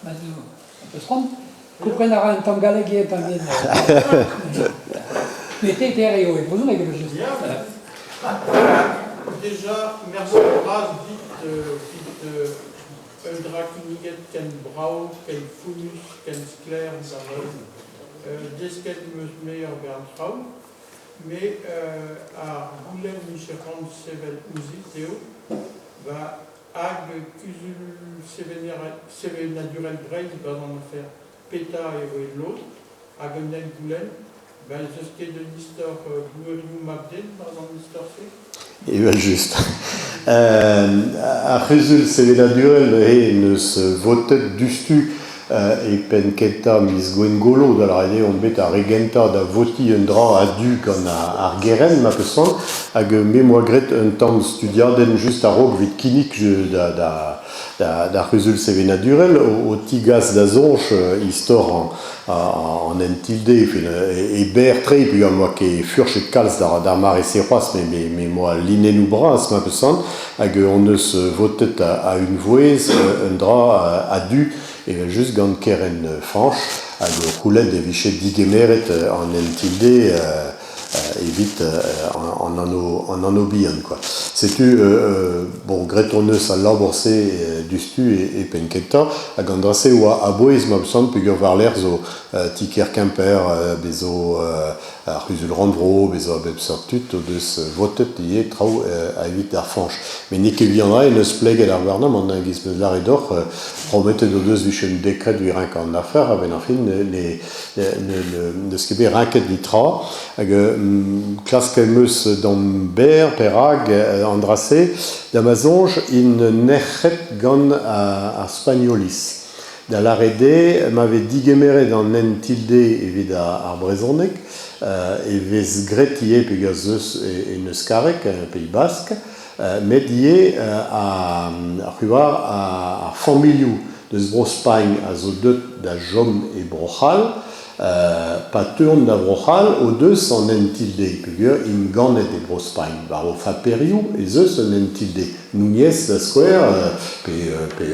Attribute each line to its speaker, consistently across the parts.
Speaker 1: Ma zo peus c'hoant. Kompren a ra un tamm galleg ivez pa vez. Met te eo e brezhoneg evel-just.
Speaker 2: Déjà, merci bras dit evit un dra kinniget ken brav, ken founnus, ken sklaer d'an holl. Desket 'm eus me ur bern traoù. Met ar goulenn 'mije c'hoant sevel ouzhit eo va hag Kuzul Sevenadurel Breizh 'barzh an afer petra eo e lod hag un eil goulenn, ba ez eus ket un istor gouelioù mab-den 'barzh an istor-se?
Speaker 3: Evel-just. Ar C'huzul sevenadurel neuze en deus votet diouzhtu e penn-kentañ miz Gwengolo, da lâret eo omp bet ar re gentañ da votiñ un dra a-du gant ar gerent ma peus c'hoant, hag me 'm boa graet un tamm studiadenn just a-raok evit kinnig d'ar C'huzul sevenadurel o tigas da soñj istor an hent-tilde e berr-tre peogwir 'm boa ket furchet kalz d'ar mare-se c'hoazh met me 'm boa linennoù bras ma peus c'hoant hag hon eus votet a-unvouezh un dra a-du evel-just gant kerent Fañch hag o c'houlenn e vije digemeret an hent-tilde evit an anv bihan quoi. Setu bon graet hon eus al labour-se diouzhtu e penn-kentañ hag an dra-se oa a-bouez ma sant peogwir war-lerc'h zo ti-kêr Kemper bez zo ar c'huzul-rannvro, bezañ a bep seurt tud o deus votet ivez traoù a-evit ar Fañch. Met n'eo ket bihan-tre en deus pleget ar gouarnamant, hein, giz 'meus lâret deoc'h, prometet o deus 'vije un dekred evit renkañ an afer, a-benn ar fin ne n'eus ket bet renket netra. Hag klask em eus d'am berr perak an dra-se, da ma soñj int nec'het gant ar Spagnoliz. Da lâret eo ma vez digemeret an hent tilde evit ar brezhoneg e vez graet ivez peogwir ez eus en euskareg, Pays Basque, met ivez ar familhoù deus Bro-Spagn a zo deuet da chom e Bro-C'hall. Pa teuont da Vro-C'hall o deus an hent tilde peogwir int ganet e Bro-Spagn. War o faperioù ez eus un hent tilde. Núñez da skouer, pe, pe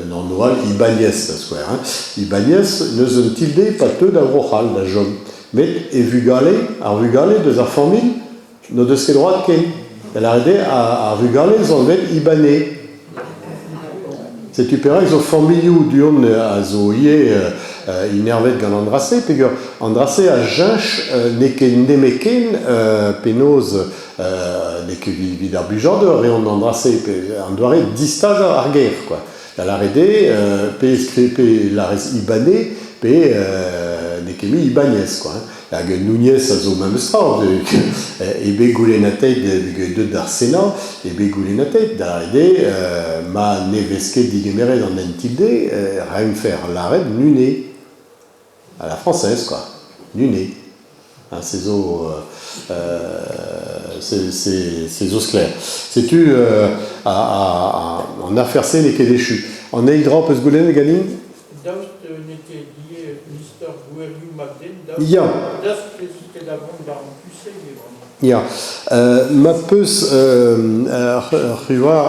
Speaker 3: un anv all, Ibáñez da skouer. Hein. Ibáñez n'eus un tilde pa teu da Vro-C'hall da chom. Met e vugale, ar vugale deus ar familh, n'o deus ket droad ken. Da lâret eo, ar vugale zo anvet Ibanez. Setu perak zo familhoù du-hont a zo ivez inervet gant an dra-se, peogwir an dra-se a cheñch n'eo ket nemetken penaos n'eo ket evit ar blijadur reont an dra-se, pe an doare distagañ ar ger quoi. Da lâret eo pe pe lârez Ibanez pe n'eo ket mui Ibanez quoi. Hag Núñez a zo memes tra, eo bet goulennataet deuet d'ar Senat, eo bet goulennataet da lâret eo ma ne vez ket digemeret an hent-tilde, raimfer lâret Nunez, à la française quoi, Nunez. Hein, c'est zo, c'est zo sklaer. Setu an afer-se n'eo ket echu. An eil dra peus goulennet ganin?
Speaker 2: Daoust n'eo ket ivez un istor gouelioù mab-den,
Speaker 3: Ya.
Speaker 2: daoust ez eus ket da vont war an tu-se ivez bremañ.
Speaker 3: Ya. Ma peus c'hwi oar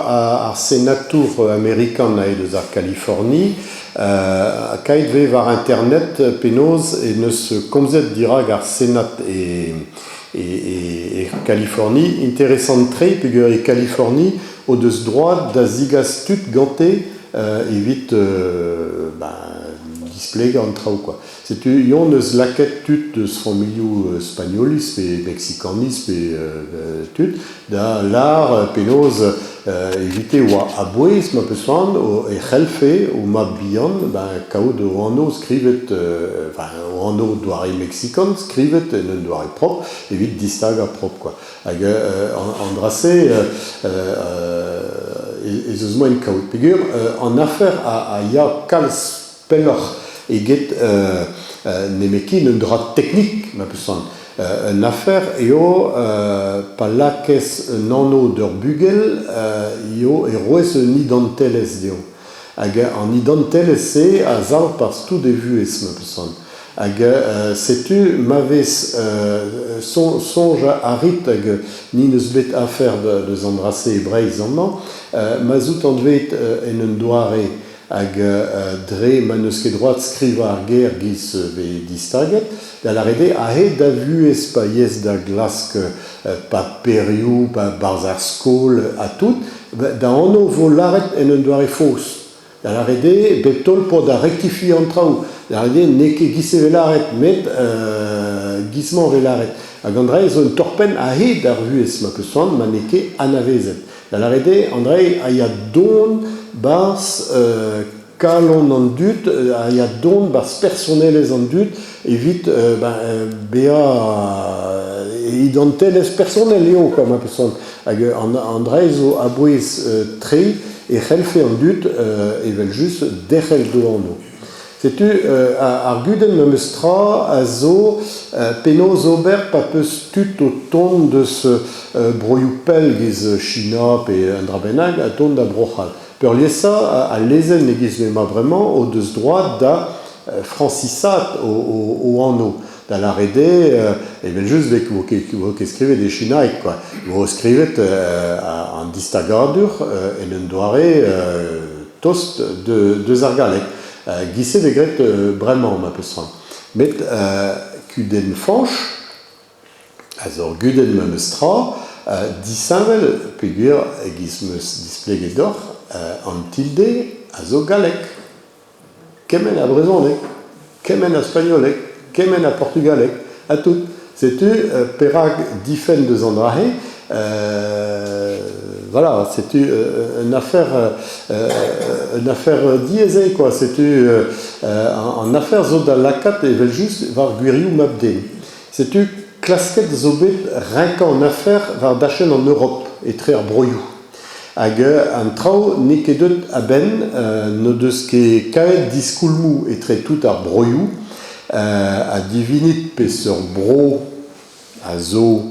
Speaker 3: ar senatour amerikan aet eus ar Californie, kaet 'vez war internet penaos en deus komzet dirak ar Senat e e Californie. Interesant-tre peogwir e Californie o deus droad da zigas tud gante evit displegañ an traoù kwa. Setu Yon eus lakaet tud eus familhoù spagnoliz pe meksikaniz pe tud da lâr penaos evite oa a-bouez ma peus c'hoant e c'hellfe o mab-bihan kaout o anv skrivet, enfin o anv doare meksikan skrivet en un doare propr evit distagañ propr kwa. Hag an dra-se ez eus moaien kaout. Peogwir an afer a ya kalz pelloc'h eget nemetken un dra teknik, ma peus c'hoant. Un afer eo pa lakaez un anv d'ur bugel eo e roez un identelezh dezhañ. Hag an identelezh-se a sav 'barzh tout e vuhez, ma peus c'hoant. Hag setu ma vez soñj a rit hag ni n'eus bet afer deus an dra-se e Breizh amañ, ma 'z out anvet en un doare. Hag dre ma n'eus ket droad skrivañ ar ger giz vez distaget, da lâret eo aze da vuhez pa yez da glask paperioù, pa barzh ar skol ha tout, da anv vo lâret en un doare faos. Da lâret eo bep taol po da rektifiañ an traoù. Da lâret eo n'eo ket giz-se vez lâret, met giz-mañ vez lâret. Hag an dra-se zo un torr-penn a-hed ar vuhez ma peus c'hoant ma n'eo ket anavezet. Da lâret eo an dra-se a ya don 'barzh kalon an dud, a ya don 'barzh personelezh an dud evit bezañ e identelezh personel eo kwa ma peus c'hoant. Hag an dra-se zo a-bouez-tre e c'hellfe an dud evel-just derc'hel d'o anv. Setu ar gudenn memes tra a zo penaos ober pa 'peus tud o tont deus broioù pell giz China pe un dra bennak ha tont da Bro-C'hall. Peurliesañ al lezenn e-giz m'emañ bremañ o deus droad da frañsisaat o anv. Da lâret eo evel-just vo ket skrivet e sinaeg kwa. Vo skrivet an distagadur en un doare tost deus ar galleg. Giz-se vez graet bremañ ma peus c'hoant. Met kudenn Fañch a zo ur gudenn memes tra, disheñvel peogwir e-giz 'm eus displeget deoc'h, an tilde a zo gallek. Kement a brezhoneg, kement a spagnoleg, kement a portugaleg, ha tout. Setu perak difenn deus an dra-se. Voilà, setu un afer, un afer diaes eo quoi. Setu an afer zo da lakaat evel-just war gwirioù mab-den. Setu klasket zo bet renkañ an afer war dachenn an Europ etre ar broioù. Hag an traoù n'eo ket deuet a-benn, n'o deus ket kavet diskoulmoù etre tout ar broioù ha divinit peseurt bro a zo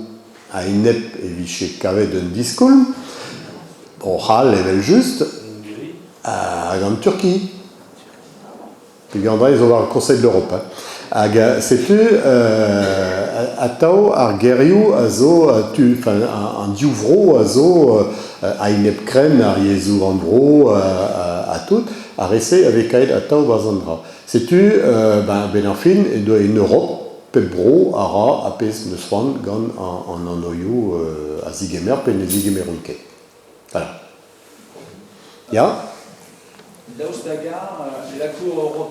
Speaker 3: a-enep e vije kavet un diskoulm. Bro-C'hall evel-just, hag an Turki. Peogwir an dra zo war Conseil de l'Europe. Hein. Hag setu atav ar gerioù a zo tu, enfin, an div vro a zo a-enep-krenn ar yezhoù rannvro ha tout, ar re-se a vez kaet atav barzh an dra. Setu ben, 'benn ar fin en doa en Europ pep bro a ra ar pezh 'neus c'hoant gant an anvioù a zigemer pe ne zigemeront ket. Voilà. Ya?
Speaker 4: Daoust hag-eñ la Cour européenne.